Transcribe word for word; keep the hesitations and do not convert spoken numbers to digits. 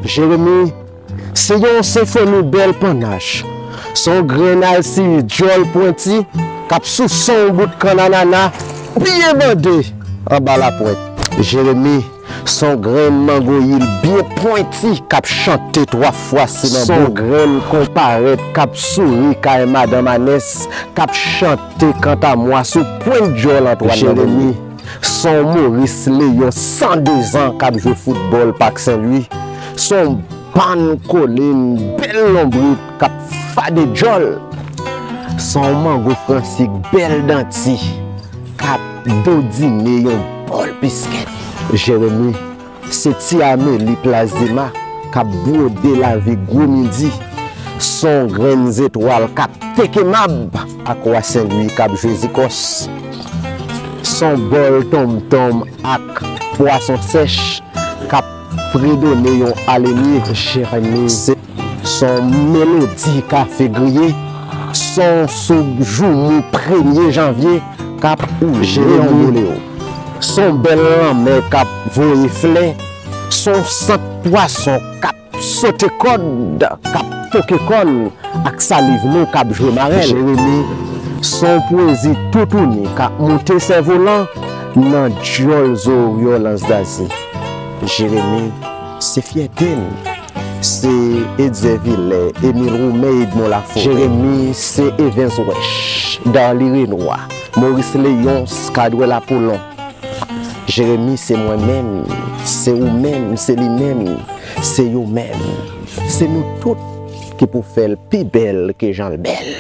Jeremi, se yon senfoni bèl pannach. Se yon grenn alsiri djòl pwenti k ap souse yon bout kann anana byen bande anba lapwent. Jeremi, se yon grenn mangoyil byen pwenti k ap chante twa fwa sinan. Se yon grenn konparèt k ap souri kay madanm Anès, k ap chante kantamwa sou pwent djòl Antwàn nan. Jeremi, se yon Moris Leyon san dezan k ap jwe foutbòl Pak Sen Lwi. Se yon bann kolin bèl lonbrit k ap fade djòl. Se yon mango fransik bèl danti k ap dodine yon bòl piskèt. Jeremi, se ti Ameli Plas Dema k ap bwode lavi gwo midi. Se yon grenn zetwal k ap teke mab ak Wa Sen Lwi k ap jwe zikòs. Se yon bòl tonmtonm ak pwason sèch k ap fredone yon alemye. Jeremi, se se yon melodi kafe griye, se yon soup joumou premye janvye k ap oule yon bolero. Se yon bèl lanmè k ap voye flè, se yon sant pwason k ap sote kòd, k ap toke kòn ak saliv nou k ap jwe marèl. Jeremi, se yon pwezi toutouni k ap moute sèvolan nan djòl zo Oryolan Zazi. Jeremi, se fyète n. Se Etzer Vilè, Emile Roumen, Edmond Laforêt. Jeremi, se Evens Wèch, Darly Renois, Maurice Léonce, Cadwell Apollon. Jeremi, se mwen menm, se ou menm, se li menm, se yo menm. Se nou tout ki pou fè l pi bèl ke jan l bèl.